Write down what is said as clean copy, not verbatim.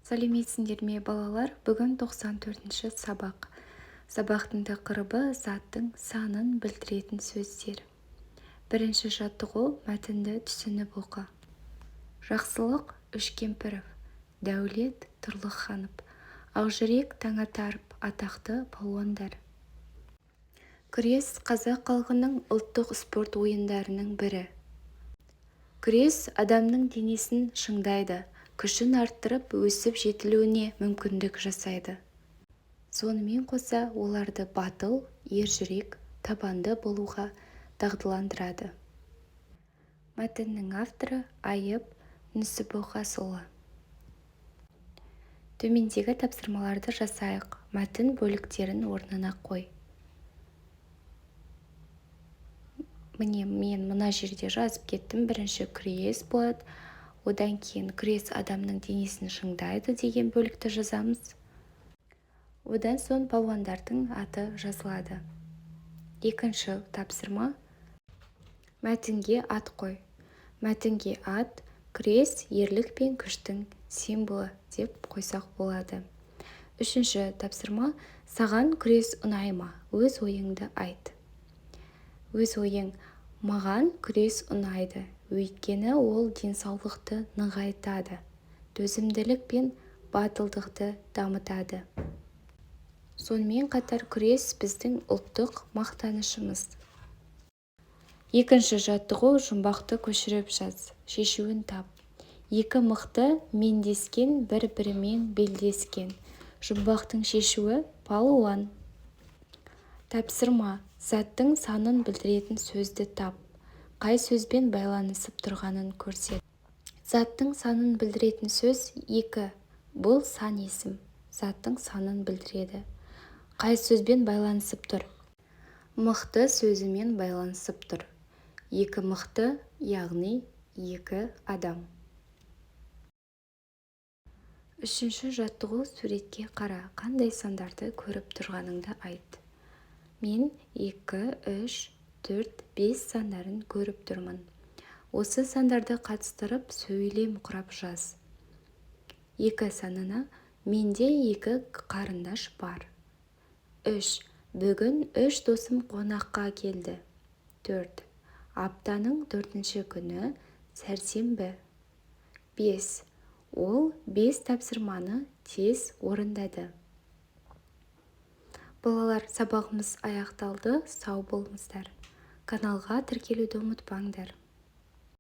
Сәлеметсіңдер ме, балалар! Бүгін 94-ші сабақ. Сабақтың тақырыбы: заттың санын білдіретін сөздер. Бірінші жаттығу: мәтінді түсініп оқы. Жақсылық Үшкемпіров, Дәулет Тұрлыханов, Ақжүрек Таңатаров атақты палуандар. Күрес – қазақ халқының ұлттық спорт ойындарының бірі. Күрес адамның денесін шыңдайды, күшін арттырып, өсіп-жетілуіне мүмкіндік жасайды. Сонымен қоса оларды батыл, ержүрек, табанды болуға дағдыландырады. Мәтіннің авторы Айып Нүсіпоқасұлы. Төмендегі тапсырмаларды жасайық. Мәтін бөліктерін орнына қой. Міне, мен мына жерде жазып кеттім. Бірінші күрес болады, одан кейін күрес адамның денесін шыңдайды деген бөлікті жазамыз. Одан соң палуандардың аты жазылады. Екінші тапсырма: мәтінге ат қой. Мәтінге ат «Күрес – ерлік пен күштің символы» деп қойсақ болады. Үшінші тапсырма: саған күрес ұнай ма? Өз ойыңды айт. Өз ойың: маған күрес ұнайды, өйткені ол денсаулықты нығайтады, төзімділік пен батылдықты дамытады. Сонымен қатар күрес – біздің ұлттық мақтанышымыз. Екінші жаттығу: жұмбақты көшіріп жаз, шешуін тап. Екі мықты меңдескен, бір-бірімен белдескен. Жұмбақтың шешуі – палуан. Тапсырма: заттың санын білдіретін сөзді тап. Қай сөзбен байланысып тұрғанын көрсет. Заттың санын білдіретін сөз екі. Бұл сан есім, заттың санын білдіреді. Қай сөзбен байланысып тұр? Мықты сөзімен байланысып тұр. Екі мықты, яғни екі адам. Үшінші жаттығу: суретке қара, қандай сандарды көріп тұрғаныңды айт. Мен екі, үш, төрт, бес сандарын көріп тұрмын. Осы сандарды қатыстырып, сөйлем құрап жаз. Екі санына: менде екі қарындаш бар. Үш: бүгін үш досым қонаққа келді. Төрт: аптаның төртінші күні сәрсенбі. Бес: ол бес тапсырманы тез орындады. Балалар, сабағымыз аяқталды. Сау болыңыздар! Каналға тіркелуді ұмытпаңдар.